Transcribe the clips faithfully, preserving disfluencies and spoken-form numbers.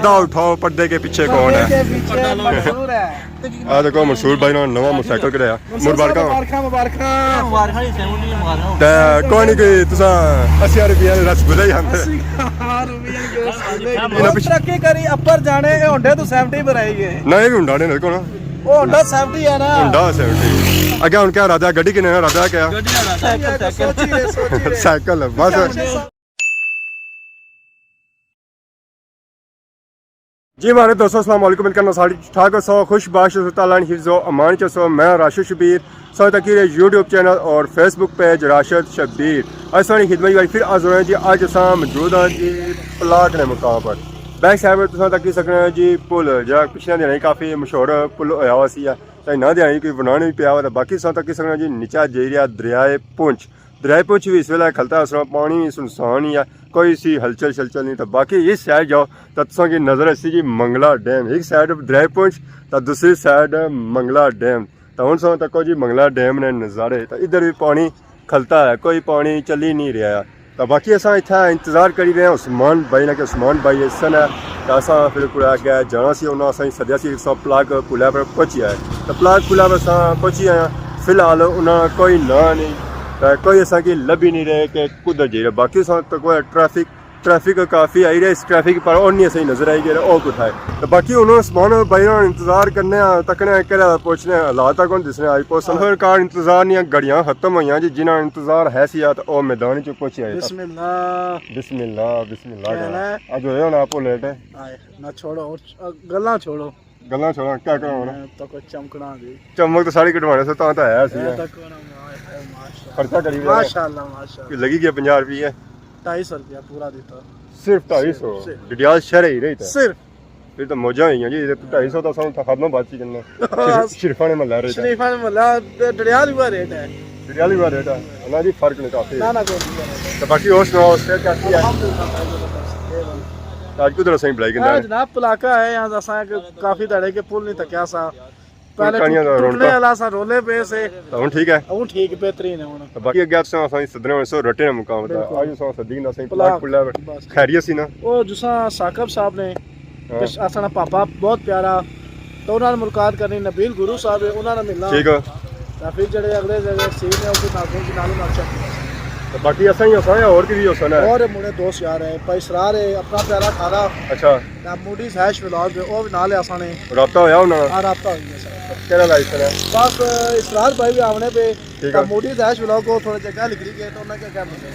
اٹھاؤ، اٹھاؤ، پردے کے پیچھے کون ہے؟ پردے کے پیچھے منصور ہے۔ آ دیکھو، منصور بھائی نے نواں موٹر سائیکل کڈایا۔ منصور صاحب، مبارکاں۔ مبارکاں، مبارکاں۔ مبارکاں ہی سہی، انہی مبارکاں۔ تے کوئی نہیں، کوئی تساں اسی روپیہ رس گلے ہی آندے۔ اسی روپیہ کے رس گلے۔ انہاں پچھے ترقی کری، اپر جانے، اے ہونڈے تو سیونٹی پر آئی گئے۔ نہ، اے وی ہونڈا نے، دیکھو نا۔ او ہونڈا سیونٹی ہے نا۔ ہونڈا سیونٹی۔ اگے ہن کیا ارادہ؟ گڈی کنے ارادہ کیا؟ گڈی ارادہ۔ سائیکل، سائیکل۔ سوچی رہے، سوچی رہے۔ سائیکل، بس۔ جی مہاڑے دوستو، السلام علیکم، امید کرنا سارے ٹھیک ٹھاک ہوسو، خوش باش ہوسو، تعالیٰ نے حفظ و امان چ ہوسو۔ میں راشد شبیر، سو تکی رہے یوٹیوب چینل اور فیس بک پیج راشد شبیر۔ اج ساری خدمت وچ پھر حاضر ہوئے جی۔ اج اساں موجود ہاں جی پلاک نے مقام پر۔ بیک سائیڈ پر تساں تکی سکنے ہو جی پل، جیہڑا پچھلے دناں کافی مشہور پل ہویا ہوا سی، تاں انہاں دے آئی کوئی بنانے وی پیا ہوا، تاں باقی تساں تکی سکنے ہو جی نیچا جائی رہیا دریائے پونچھ۔ دریائے پونچھ وی اس ویلے کھلتا ہے، اس طرح پانی سنسان ہی ہے، کوئی سی ہلچل شلچل نہیں۔ تاں باقی اس سائیڈ جاؤ تاں تساں کی نظر اسی جی منگلا ڈیم، ایک سائیڈ دریائے پونچھ تاں دوسری سائیڈ منگلا ڈیم۔ تاں ہن تساں تکو جی منگلا ڈیم نے نظارے، تاں ادھر وی پانی کھلتا ہے، کوئی پانی چلی نہیں رہیا۔ تاں باقی اساں اتھا انتظار کری رہے ہیں عثمان بھائی نا کہ عثمان بھائی ایسن ہے، تاں اساں پھر کوئی اگے جانا سی، انہاں اساں سدیا سی، اساں پلاک پلا پر پہنچی آئے۔ تاں پلاک پلا پر اساں پہنچی آئے ہیں۔ فی الحال انہاں کوئی ناں نہیں، تاں کوئی اساں کی لبھی نہیں رہے کہ کدھر جائی رہے۔ باقی اساں تکو ٹریفک، ٹریفک کافی آئی رہی، اس ٹریفک پر اور نہیں اساں نظر آئی گئے او کتھا ہے۔ تاں باقی انہاں عثمان بھائی نا انتظار کرنے آں، تکنے آں کہڑا پہنچنے آں، حالات تک کون دسنے آئی پوسن۔ آخر کار انتظار نہیں، گھڑیاں ختم ہوئیاں جی، جنہاں انتظار ہے سی، تاں او میدان چ پہنچی آئے۔ بسم اللہ۔ بسم اللہ، بسم اللہ کہنا کرو۔ ہے۔ اج ہوئے ہونا آپ لیٹ ہے۔ آئے، نہ چھوڑو، اور گلاں چھوڑو۔ گلاں چھوڑو، کیا کرو ہن؟ میں تو کوئی چمکنا جی۔ چمک تو ساری کٹوانے سے، تاں تو ہے سی۔ اے تک ہونا، ماشاءاللہ۔ خرچہ کری رہے ہیں۔ ماشاءاللہ، ماشاءاللہ۔ کوئی لگی گیا پنجاہ روپیے؟ ڈھائی سو روپیہ پورا دیتا۔ صرف ڈھائی سو؟ صرف۔ ڈڈیال شہر ہی رہی تھا۔ صرف۔ پھر تو موجاں ہوئی ہیں جی، ڈھائی سو تو سن ختم بات چی کرنا۔ شریف-، شریفاں نے محلہ ریٹ ہے۔ شریفاں نے محلہ تے ڈڈیال ہی ہوا ریٹ ہے۔ ڈڈیال ہی ہوا ریٹ ہے۔ نہ جی، فرق نہیں کافی ہے۔ نہ، نہ، کوئی نہیں۔ تو باقی اور سناؤ، اس سے کیا کیا ہے؟ الحمدللہ، بھائی زبردست۔ اج کدھر اساں بلائی گندا اے ہے؟ جناب، پلاکا ہے، یہاں اساں کافی دہاڑے کے پل نہیں تکیا سا۔ پہلے کہانیاں دا ٹوٹنے رونقاں۔ والا سا، رولے پے سے۔ تو ہن ٹھیک ہے؟ ہن ٹھیک، بہترین ہے ہن۔ تو باقی اگے اساں، اساں سدنے ہوئے سو رٹے نے مقام دا۔ بالکل۔ آج اساں سدی نا سائیں پلاک پلاک پلا۔ خیریت سی نا؟ او جساں ثاقب صاحب نے ہاں۔ تے اساں نا پاپا بہت پیارا، تو انہاں نال ملاقات کرنی، نبیل گرو صاحب ہے، انہاں نال ملنا۔ ٹھیک ہے۔ تے پھر جڑے اگلے جڑے سین نے، او کوئی نال، کوئی نال مارچا۔ تے باقی اساں ہی ہوساں یا ہور کی وی ہوسن ہے؟ اور مڑے دوست یار ہے، بھائی اسرار ہے، اپنا پیارا کھارا۔ اچھا۔ تے موڈیز ہیش ولاگ، او وی نال ہے اساں نے۔ رابطہ ہویا انہاں نال؟ ہاں، رابطہ ہوئی گیا سر۔ کیڑا لائف سر ہے؟ بس، اسرار بھائی وی آونے پے۔ ٹھیک ہے۔ تے موڈیز ہیش ولاگ کو تھوڑا جہا کہہ نکلی گئے، تو انہاں کیا کہہ بندے۔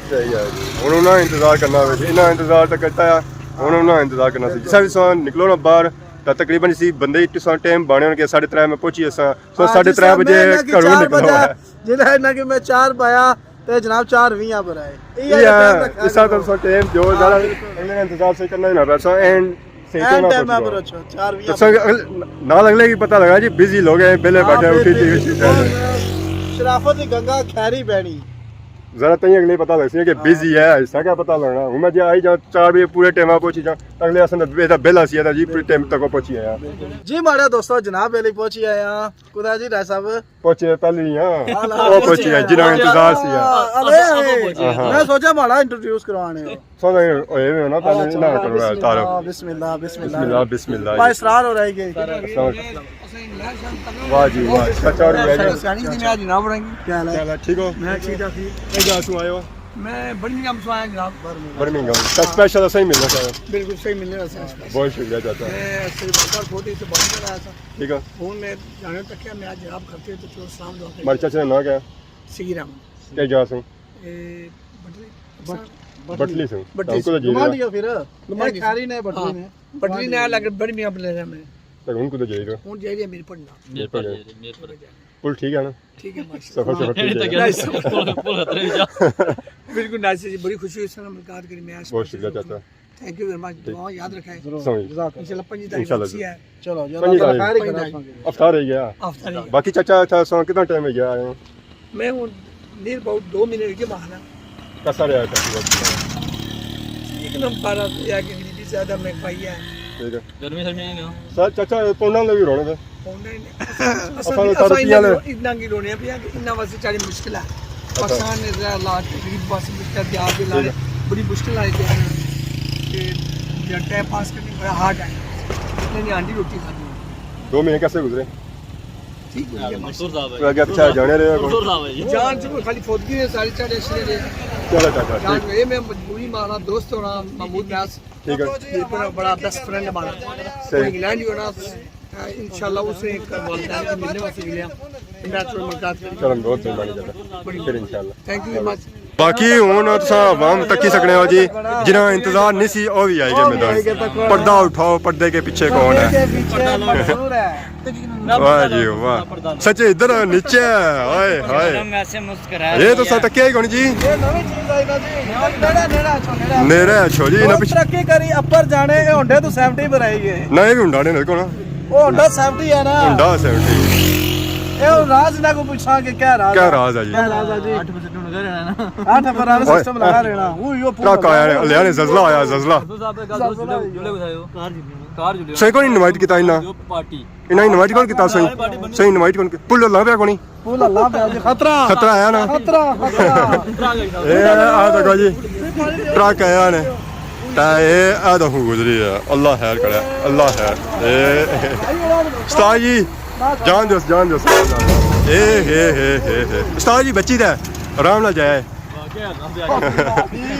صحیح ہے جی۔ ہن انہاں انتظار کرنا ہوے جی، انہاں انتظار تے کرتا ہے، ہن انہاں انتظار کرنا سی۔ جسا وی تساں نکلو نا باہر، تاں تقریباً اسی بندے ہی تساں ٹائم بانے ہون کہ ساڑھے ترے میں پہنچی اساں۔ سو ہاں، ساڑھے ترے بجے میں کہ گھروں چار نکلو بجے، ہے۔ جنہاں انہاں کہ میں چار پایا، تے جناب چار ویہاں پر آئے۔ یہ ہے، ٹائم رکھا اسا کرو۔ تو سو ٹائم جو ہاں، زیادہ بالکل۔ انہاں انتظار سے کرنا ہی نہ پیسا، اینڈ صحیح اینڈ کرنا ٹائم پڑ پر جاؤ۔ اچھا، چار ویہاں تو پر۔ سنگ-، نال اگلے کی پتہ لگا جی، بزی لوگ ہیں، بیلے ہاں، بیٹھے، اٹھی بالکل۔ تھی، اٹھی تھی۔ شرافت دی گنگا کھیری بہنی۔ ذرا تئیں اگلے پتہ لگ سی کہ ہاں۔ بزی ہے، اس طرح کیا پتہ لگنا۔ ہوں میں جی آئی جاؤں، چار بجے پورے ٹائم پہنچی جاؤں، اگلے اساں دا بیلا سی، جی پورے ٹائم تک پہنچی آیا۔ جی ماڑے دوستو، جناب ویلے پہنچی آیا۔ خدا جی راج صاحب۔ پہنچے پہلے ہی ہاں۔ ہاں، ہاں۔ وہ پہنچے ہیں، جنہاں انتظار سی ہے۔ ہاں، ارے، ہاں، ہاں۔ میں سوچا ماڑا انٹروڈیوس کروانے ہو۔ سو نہیں، ہوئے ہوئے نا، پہلے اچھا، نہ کرو بسم اللہ، یار، تعارف۔ بسم اللہ، بسم بسم اللہ، اللہ۔ بسم اللہ۔ بھائی اسرار ہو رہی گئی۔ السلام علیکم۔ واہ جی واہ، چچا اور بھائی جی۔ سیانی دی میں آج جناب رنگی۔ کیا حال ہے؟ کیا حال ہے؟ ٹھیک ہو؟ میں ٹھیک ٹھاک ہی۔ کیا جا سو آئے ہو؟ میں برمنگھم سے آیا جناب۔ برمنگھم۔ تو اسپیشل اسا ہی ملنا چاہیے۔ بالکل صحیح ملنے واسطے۔ بہت شکریہ چاچا۔ میں صرف بندہ چھوٹی سے بڑی کر آیا تھا۔ ٹھیک ہے۔ ہن میں جانے تک کیا میں آج جناب کھڑتے تو چلو سلام دعا کر۔ ماڑے چاچے نا ناں کیا ہے؟ سگی رحمت۔ کیا جا سو؟ اے بٹلی۔ بٹ-، بٹلی۔ بٹلی سے۔ بٹلی ہم کو سے۔ تو جی گمانڈی رہا۔ ہو پھر؟ گمانڈی۔ کھاری نے بٹلی ہاں۔ نے۔ بٹلی نے لگ بڑی میاں بلے رہے میں۔ تو ہن کدھر جائی رہے ہو؟ ہن جائی رہے میرپور نا۔ میرپور جائی۔ میرپور جائی۔ پل ٹھیک ہے نا؟ ٹھیک ہے، ماشاءاللہ۔ سفر، سفر ٹھیک ہے۔ نائس۔ پل، پل خطرے وچ آ۔ بالکل نائس جی، بڑی خوشی ہوئی سر ملاقات کری میں۔ بہت شکریہ چاچا۔ تھینک یو ویری مچ، ٹھیک۔ دعا یاد رکھیں۔ ضرور۔ جزاک اللہ۔ انشاءاللہ پنجی تاریخ انشاءاللہ۔ واپسی ہے۔ چلو جی، چلو، اللہ تعالیٰ خیر ہی کرے۔ افطار ہی گیا۔ افطار ہی۔ باقی چاچا، اچھا، سو کتنا ٹائم ہو گیا آئے ہو؟ میں ہن نیر اباؤٹ دو مہینے ہوئی گئے باہر آ۔ کسا رہا ہے چاچا؟ ٹھیک ہے۔ ٹھیک ہے نا، بارہ یا کہ غریبی زیادہ مہنگائی ہے۔ ٹھیک ہے۔ گرمی سرمی نہیں نا۔ سر، چاچا، پونڈا لے بھی رونے تھے۔ پونڈا ہی نہیں۔ اصل، اصل اصل اتنا کی لونے پیا کہ اتنا واسطے چاری مشکل ہے۔ اچھا۔ پاکستان نے ذرا حالات غریب واسطے مشکل ہے، دیہات دے لانے ٹھیک ہے۔ بڑی مشکل آئی تے ہیں۔ تے ٹائم پاس کرنے بڑا ہارڈ ہے۔ اتنے نہیں آندی روٹی کھاتی۔ دو مہینے کیسے گزرے؟ ٹھیک گزرے، منصور صاحب ہے۔ کوئی اگے پچھے جانے رہے کوئی؟ منصور صاحب ہے جی۔ جان چ کوئی خالی فوتگی ہے، سارے چڑھے شرے رہے۔ چلو چاچا، جان ٹھیک۔ اے میں مجبوری مارا، دوست ہونا، محمود نیاز۔ ٹھیک ہے۔ میرے بڑا بیسٹ فرینڈ ہمارا۔ صحیح۔ انگلینڈ ہی ہونا۔ انشاءاللہ اسے ایک والدین سے ملنے واسطے ملیا۔ میں تھوڑا ملاقات کری۔ چلو، بہت مہربانی چاچا۔ پھر انشاءاللہ۔ تھینک یو ویری مچ۔ باقی ہن تساں عوام تکی سکنے ہو جی، جنہاں انتظار نہیں سی، او وی آئی گئے میدان۔ پردہ اٹھاؤ، پردے کے پیچھے کون ہے؟ واہ جی واہ، سچے ادھر نیچے ہے، ہائے ہائے۔ یہ تو سا تکیا ہی کون جی؟ یہ نویں چیز آئی نا جی۔ نیڑے اچھو جی، نہ پچھے۔ ترقی کری، اپر جانے، اے ہونڈے تو سیونٹی پر آئی گئے۔ نہ، یہ بھی ہونڈا نے میرے کو نا۔ او ہونڈا سیونٹی ہے نا؟ ہونڈا سیونٹی۔ اے ہن راز انہاں کو پوچھاں کہ کیا راز کیا ہے؟ راز ہے جی؟ کیا راز ہے جی؟ اٹھ پرسنٹ ہن گھر رہنا نا۔ اٹھ پر آنا اوئے۔ سسٹم لگا رہنا۔ وہ یو پروف ٹرک آیا نے، ہلیانے زلزلہ آیا، زلزلہ۔ زلزلہ ہی ہے۔ کار جلیو۔ سائیں کون انوائٹ کیتا انہاں؟ پارٹی۔ انہاں انوائٹ کون کیتا سائیں؟ سائیں انوائٹ کون کی-، پل اللہ پیا کونی؟ پل اللہ پیا جی، خطرہ۔ خطرہ آیا نا؟ خطرہ، خطرہ۔ اے آ دیکھو جی، ٹرک آیا نے۔ تے اے آ دیکھو گزری ہے۔ اللہ خیر کرے، اللہ خیر۔ اے استاد جی، جان دیو، جان دیو۔ اے ہے، ہے، ہے، ہے۔ استاد جی، بچی دے، آرام نال جائے۔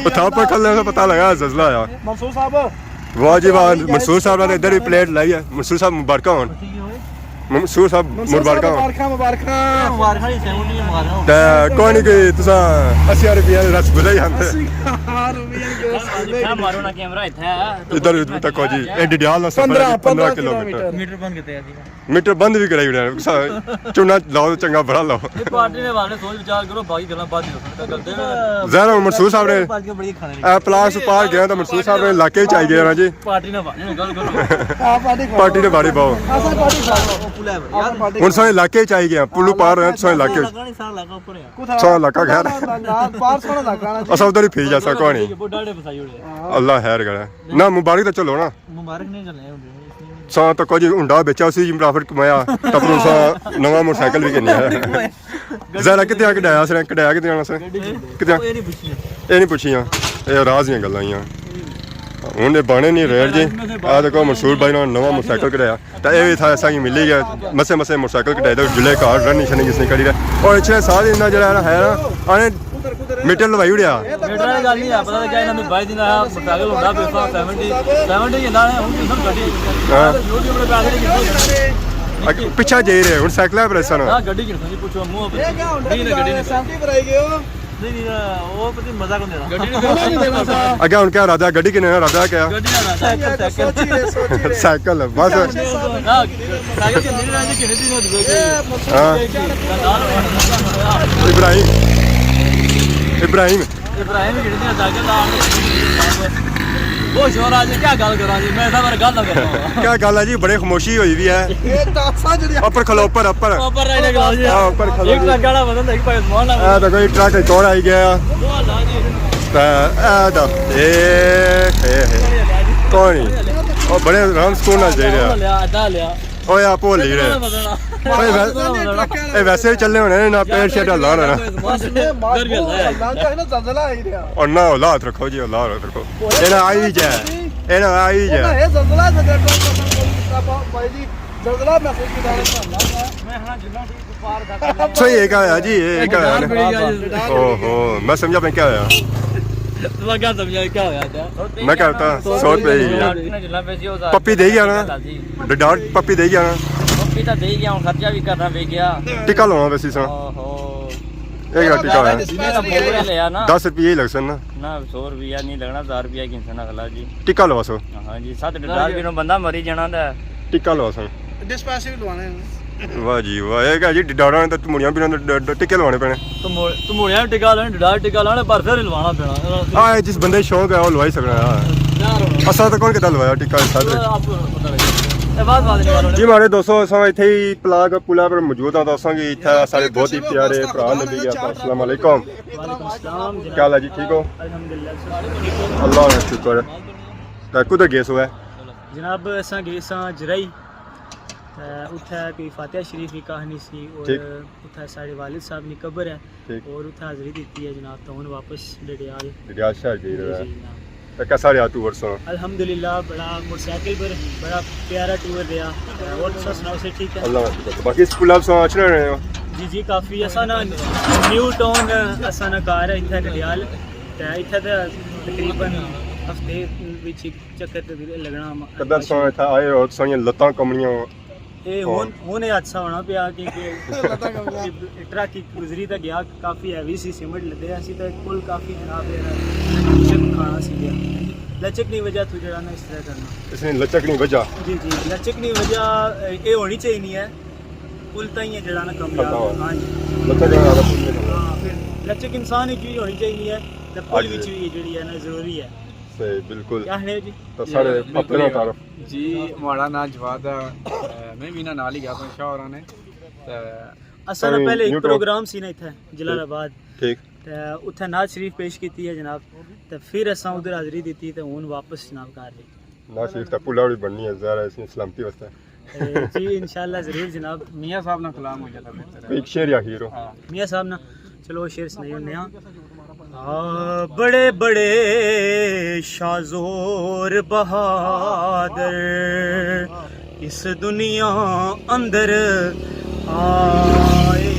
اتھا پر کھلنے سے پتہ لگا زلزلہ آیا۔ منصور صاحب۔ واہ جی واہ، منصور صاحب نے ادھر بھی پلیٹ لائی ہے۔ منصور صاحب مبارکاں ہون۔ منصور صاحب منصور صاحب مبارکاں ہون۔ مبارکاں، مبارکاں۔ تے کوئی نہیں کہ تساں اسی روپیہ رس گلے ہی آندے۔ اسی روپیہ رس گلے۔ مارو نا کیمرہ اتھے۔ ادھر تکو جی، اے ڈڈیال نا سفر ہے جی، پندرہ، پندرہ کلومیٹر۔ میٹر بند کیتے ہیں۔ میٹر بند بھی کرائی اڑیا، چونا لاؤ تے چنگا بڑا لاؤ۔ یہ پارٹی نے والے سوچ وچار کرو، باقی گلاں بعد وچ کرساں۔ ظاہر ہے منصور صاحب نے، اے پلاس پار گیا تو منصور صاحب نے علاقے چ آئی گیا نا جی۔ پارٹی نے والے گل کرو۔ پارٹی نے باری باؤ۔ ہن سارے علاقے چ آئی گیا، پلو پار ہویا سارے علاقے۔ سارا علاقہ خیر۔ اساں ادھر ہی پھر جاساں کوئی نہیں۔ اللہ خیر کرے۔ نہ مبارک تو چلو نا۔ مبارک نہیں چلنے ہوں۔ ساں تو کچھ ہنڈا بیچا، اسی جی پرافٹ کمایا، تپرو ساں نواں موٹر سائیکل بھی گھنیا ہے۔ ذرا کتنے آ کڈایا سر، کڈایا کتنے آنا سر؟ کتنے؟ اے نہیں پچھیاں۔ اے راز دیاں گلاں ہیاں۔ ہن اے بانے نہیں ریٹ جی۔ آ دیکھو منصور بھائی نے نواں موٹر سائیکل کڈایا۔ تے اے وی تھا اساں کی ملی گیا۔ مسے مسے موٹر سائیکل کڈائے تے جلے گھر رن نشانی کس نے کری رہا۔ اور اچھے سارے انہاں جڑا ہے نا، آنے میٹر لوائی اڑیا۔ میٹر والی گل نہیں ہے، پتہ لگا انہاں نے بھائی جنہاں موٹرسائیکل ہوندا پیا سا سیونٹی، سیونٹی جنہاں نے ہن کسم کڈی۔ ہاں۔ یوٹیوب تے پیسے نہیں کیتے۔ اگ-، پچھا جائی رہے، ہن سائیکل پر ایسا نا۔ ہاں، گڈی کسم جی پوچھو منہ اپنے۔ یہ کیا ہوندا نہیں، نہیں، ہے؟ گڈی نہیں۔ سیونٹی پر آئی گئے ہو؟ نہیں، نہیں، وہ پتہ مزہ کون دینا۔ گڈی نہیں دینا۔ اگے ہن کیا ارادہ، گڈی کنے ارادہ کیا؟ گڈی والا سائیکل، سائیکل۔ سوچی رہے، سوچی رہے۔ سائیکل، بس۔ ہاں۔ ابراہیم، ابراہیم۔ ابراہیم جڑی دی سائیکل دا۔ وہ شور آ جی، کیا گل کراں جی، میں ایسا بار گل نہ کرتا۔ کیا گل ہے جی، بڑی خاموشی ہوئی ہوئی ہے۔ اپر کھلو، اپر، اپر۔ اپر رہنے کلاس جی۔ ہاں، اپر کھلو ایک جی۔ ٹرک والا بندہ دیکھ پائے، سبحان اللہ۔ اے دیکھو جی، ٹرک چوڑا آئی گیا۔ وہ اللہ جی۔ تے اے دا، اے، اے، اے۔ کوئی نہیں۔ او بڑے آرام سکون نال جائی رہیا۔ لیا، ادا لیا۔ اوئے آپ بھولی رہے۔ اوئے وے-، اے ویسے بھی چلے ہونے نے، نہ پیڑ شیڈ ہلنا ہونا۔ اور نہ اولا ہاتھ رکھو جی، اولا ہاتھ رکھو۔ اے نہ آئی جائے، اے نہ آئی جائے۔ صحیح ہے، کیا ہویا جی؟ اے کیا ہویا؟ اوہو، میں سمجھا میں کیا ہویا۔ تساں کیا سمجھا کیا ہویا؟ میں کیا ہوتا؟ سو روپے ہی ہے۔ پپی دے گیا نا؟ ڈاڈ پپی دے گیا نا؟ پپی تاں دے گیا، ہن خرچہ بھی کرنا پئی گیا۔ ٹکا لوانا ویسی سا۔ اوہو۔ اے کیا ٹکا ہویا؟ میں تاں موبائل لیا نا۔ دس روپے ہی لگ سن نا۔ نہ، سو روپیہ نہیں لگنا، ہزار روپیہ گھن سن اگلا جی۔ ٹکا لوا سو۔ ہاں جی، ست ڈاڈ بھی نو بندہ مری جانا تھا۔ ٹکا لوا سن۔ ڈسپیسے بھی لوانے ہیں۔ واہ جی واہ، اے کیا جی، ڈاڈاں نے تے تموڑیاں بناں دے ڈ-، ڈ-، ٹکے لوانے پینے۔ تمو-، تموڑیاں ٹکا لانے، ڈاڈاں ٹکا لانے، پر پھر لوانا پینا۔ ہاں، جس بندے شوق ہے، وہ لوائی سکنا ہے۔ ظاہر ہونا۔ اساں تو کون کتا لوایا ٹکا، ساتھ اے آپ کو پتہ لگے۔ اے بات، بات نہیں کرو۔ جی، ہمارے دوستو، اساں اتھے ہی پلاگ پلا پر موجود ہاں، تو اساں کی اتھے سارے بہت ہی پیارے بھرا ملی گیا۔ السلام علیکم۔ وعلیکم السلام جناب۔ کیا حال ہے جی، ٹھیک ہو؟ الحمدللہ۔ اللہ کا شکر۔ تے کدھر گئے سو ہے؟ جناب، اساں گئے ساں جرائی۔ تے اتھے کوئی فاتحہ شریف نی کہانی سی، اور ٹھیک۔ اتھے ساڑے والد صاحب نی قبر ہے، ٹھیک۔ اور اتھے حاضری دتی ہے جناب، تو ہن واپس ڈڈیال۔ ڈڈیال شہر جائی رہے ہیں۔ جی جناب۔ کیسا رہیا ٹور ساں؟ الحمدللہ، بڑا موٹر سائیکل پر بڑا پیارا ٹور رہیا۔ اور تساں سناؤ، سے ٹھیک ہے؟ اللہ کا شکر۔ باقی سکول آپ ساں اچھنا رہے ہو؟ جی جی، کافی۔ اساں نا نیو ٹاؤن، اساں نا گھر ہے اتھے ڈڈیال، تے اتھے تے تقریباً ہفتے وچ ایک چکر تے لگنا۔ کدے ساں اتھے آئے ہو، ساں لتاں کمنیاں؟ اے ہن، ہن اے حادثہ ہونا پیا کہ، کہ ٹرک اک گزری تے گیا، کافی ہیوی سی، سیمنٹ لدے، اسی تے کل کافی جناب اے لچک کھانا سی گیا۔ لچک نی وجہ تو جڑا نا اس طرح کرنا۔ اس نے لچک نی وجہ؟ جی جی، لچک نی وجہ اے ہونی چاہیے نہیں ہے، پل تائیں ہے جڑا نا کامیاب۔ ہاں جی۔ لچک والا پل نہیں۔ ہاں، پھر لچک انسان وچ وی ہونی چاہیے ہے، تے پل وچ وی جڑی ہے نا ضروری ہے۔ صحیح، بالکل۔ کیا ہے جی؟ تو سارے اپنے تعارف۔ جی، مہاڑا ناں جواد ہے۔ اے، میں وی انہاں نال ہی گیا ساں، شاہ ہوراں نے۔ تے اساں نا پہلے ایک پروگرام سی نا اتھے جلال آباد۔ ٹھیک۔ تے اتھے نعت شریف پیش کیتی ہے جناب۔ تے پھر اساں ادھر حاضری دتی تے ہن واپس جناب گھر آئے۔ نعت شریف تے پلا وی بننی ہے، ظاہر ہے، اس نی سلامتی واسطے۔ اے، جی، انشاءاللہ ضرور جناب۔ میاں صاحب نا کلام ہو جاتا بہتر ہے۔ ایک شعر یا ہیرو۔ ہاں۔ میاں صاحب نا، چلو، او شعر سنائی ہونے ہاں۔ آ، بڑے بڑے شاہ زور بہادر اس دنیا اندر آئے،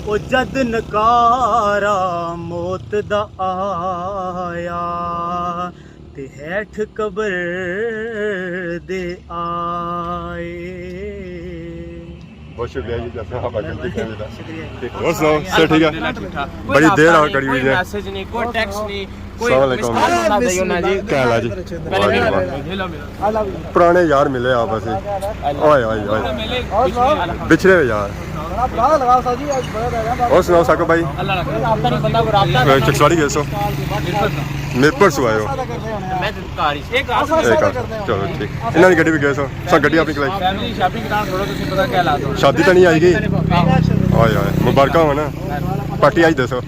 او جد نکارا موت دا آیا، تے ہیٹھ قبر دے آئے۔ بہت شکریہ جی، جیسا آپ غلطی کر دیتا۔ شکریہ۔ ٹھیک، اور سناؤ، سب ٹھیک ہے؟ الحمدللہ، ٹھیک ٹھاک۔ بڑی دیر آ کری ہوئی ہے۔ کوئی میسج نہیں، کوئی ٹیکسٹ نہیں، کوئی السلام علیکم۔ مس کال نہیں۔ کیا حال ہے جی؟ واہ جی واہ۔ پرانے یار ملے آپس وچ۔ اوئے، اوئے، اوئے۔ بچھڑے ہوئے یار۔ اور سناؤ ثاقب بھائی؟ چکسواری گئے سو؟ میرپور سو آئے ہو؟ ایک آ، چلو ٹھیک۔ انہاں دی گڈی وی گئے سو؟ سا گڈی اپنی کلائی۔ شادی تو نہیں آئی گئی؟ آئے آئے، مبارکاں ہو نا۔ پارٹی آئی دے سو۔